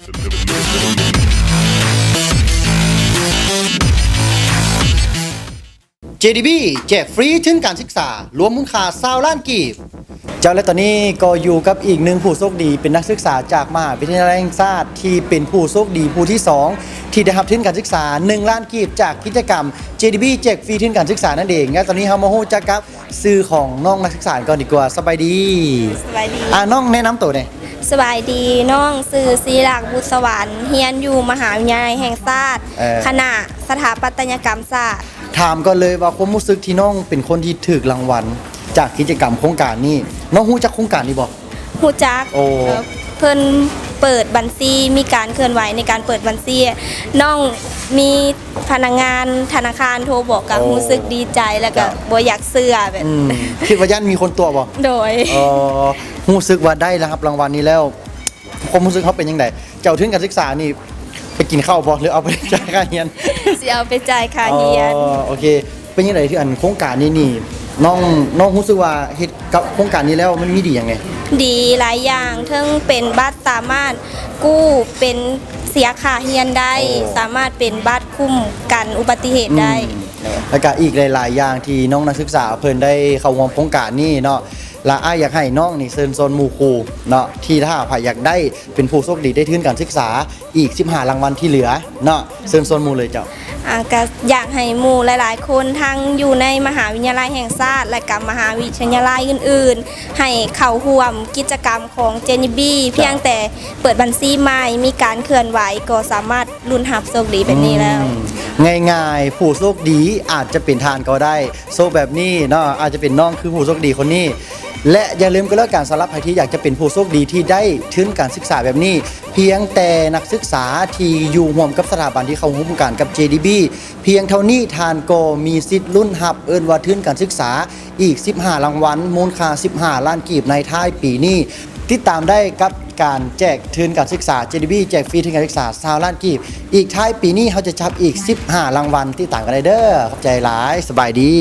ເຈດີບີ ແຈກຟຣີທຶນການສຶກສາ ລວມມູນຄ່າຊາວລ້ານກີບ. ເຈົ້າ ແລະ ຕອນນີ້ກໍຢູ່ກັບອີກໜຶ່ງຜູ້ໂຊກດີ ເປັນນັກສຶກສາຈາກມະຫາວິທະຍາໄລແຫ່ງຊາດ ທີ່ເປັນຜູ້ໂຊກດີຜູ້ທີສອງ ທີ່ໄດ້ຮັບທຶນການສຶກສາໜຶ່ງລ້ານກີບ ຈາກກິດຈະກຳ ເຈດີບີ ແຈກຟຣີທຶນການສຶກສານັ້ນເອງ. ແລະ ຕອນນີ້ເຮົາມາຮູ້ຈັກກັບຊື່ຂອງນ້ອງນັກສຶກສາກ່ອນດີກວ່າ. ສະບາຍດີ. ສະບາຍດີ. ອາ ນ້ອງແນະນຳໂຕແດ່. ສະບາຍດີ, ນ້ອງຊື່ ສີລັກ ບຸດສະຫວັນ, ຮຽນຢູ່ມະຫາວິທະຍາໄລແຫ່ງຊາດ, ເອີ ຄະນະສະຖາປັດຕະຍະກຳສາດ. ຖາມກ່ອນເລີຍວ່າ ຄວາມຮູ້ສຶກທີ່ນ້ອງເປັນຄົນທີ່ຖືກລາງວັນຈາກກິດຈະກຳໂຄງການນີ້, ນ້ອງຮູ້ຈັກໂຄງການນີ້ບໍ່? ຮູ້ຈັກ. ໂອ້ ເອີ ເພິ່ນເປີດບັນຊີ, ມີການເຄື່ອນໄຫວໃນການເປີດບັນຊີ. ນ້ອງມີພະນັກງານທະນາຄານໂທບອກ ກໍ ໂອ້ ຮູ້ສຶກດີໃຈ ແລ້ວກໍ ເຈົ້າ ບໍ່ຢາກເຊື່ອແບບ. ອືມ ຄິດວ່າຢ້ານມີຄົນຕົວະບໍ່? ໂດຍ. ເອີ ຮູ້ສຶກວ່າໄດ້ຮັບລາງວັນນີ້ແລ້ວ ຄວາມຮູ້ສຶກເຮົາເປັນຈັ່ງໃດ? ຈະເອົາທຶນການສຶກສານີ້ໄປກິນເຂົ້າບໍ່ ຫຼືເອົາໄປຈ່າຍຄ່າຮຽນ? ຊິເອົາໄປຈ່າຍຄ່າຮຽນ. ອໍ ໂອເຄ. ເປັນຈັ່ງໃດທີ່ອັນໂຄງການນີ້ນີ້ ນ້ອງ ນ້ອງຮູ້ສຶກວ່າເຮັດກັບໂຄງການນີ້ແລ້ວມັນມີດີຫຍັງແດ່? ດີຫຼາຍຢ່າງ, ເທິງເປັນບັດສາມາດກູ້ເປັນເສຍຄ່າຮຽນໄດ້, ໂອ້ ສາມາດເປັນບັດຄຸ້ມກັນອຸບັດຕິເຫດໄດ້. ອືມ ແລ້ວກະອີກຫຼາຍໆຢ່າງທີ່ນ້ອງນັກສຶກສາເພິ່ນໄດ້ເຂົ້າຮ່ວມໂຄງການນີ້ເນາະ. ລະອ້າຍຢາກໃຫ້ນ້ອງນີ້ເຊີນຊວນໝູ່ຄູ່ເນາະ ທີ່ຖ້າໃຜຢາກໄດ້ ເປັນຜູ້ໂຊກດີໄດ້ທຶນການສຶກສາອີກສິບຫ້າລາງວັນທີ່ເຫຼືອເນາະ. ເຊີນຊວນໝູ່ເລີຍເຈົ້າ. ອາ ກະຢາກໃຫ້ໝູ່ຫຼາຍໆຄົນ ທັງຢູ່ໃນມະຫາວິທະຍາໄລແຫ່ງຊາດ ແລະກະມະຫາວິທະຍາໄລອື່ນໆ ໃຫ້ເຂົ້າຮ່ວມກິດຈະກຳຂອງເຈດີບີ. ພຽງແຕ່ເປີດບັນຊີໃໝ່ ມີການເຄື່ອນໄຫວ ກໍສາມາດ ລຸ້ນຮັບໂຊກດີແບບນີ້ແລ້ວ. ອືມ ງ່າຍໆ ຜູ້ໂຊກດີອາດຈະເປັນທ່ານກໍໄດ້. ໂຊກແບບນີ້ເນາະ ອາດຈະເປັນນ້ອງຄືຜູ້ໂຊກດີຄົນນີ້. ແລະ ຢ່າລືມກໍແລ້ວກັນ ສຳລັບໃຜທີ່ຢາກຈະເປັນຜູ້ໂຊກດີທີ່ໄດ້ທຶນການສຶກສາແບບນີ້ ພຽງແຕ່ນັກສຶກສາທີ່ຢູ່ຮ່ວມກັບສະຖາບັນທີ່ເຂົ້າຮ່ວມໂຄງການກັບ ເຈດີບີ ພຽງເທົ່ານີ້ ທ່ານກໍມີສິດລຸ້ນຮັບ ເອີ້ນວ່າທຶນການສຶກສາ ອີກສິບຫ້າລາງວັນ ມູນຄ່າສິບຫ້າລ້ານກີບໃນທ້າຍປີນີ້. ຕິດຕາມໄດ້ກັບການແຈກທຶນການສຶກສາ ເຈດີບີ ແຈກຟຣີທຶນການສຶກສາຊາວລ້ານກີບ. ອີກທ້າຍປີນີ້ເຮົາຈະຈັບອີກສິບຫ້າລາງວັນ. ຕິດຕາມກັນໄດ້ເດີ. ຂອບໃຈຫຼາຍ. ສະບາຍດີ.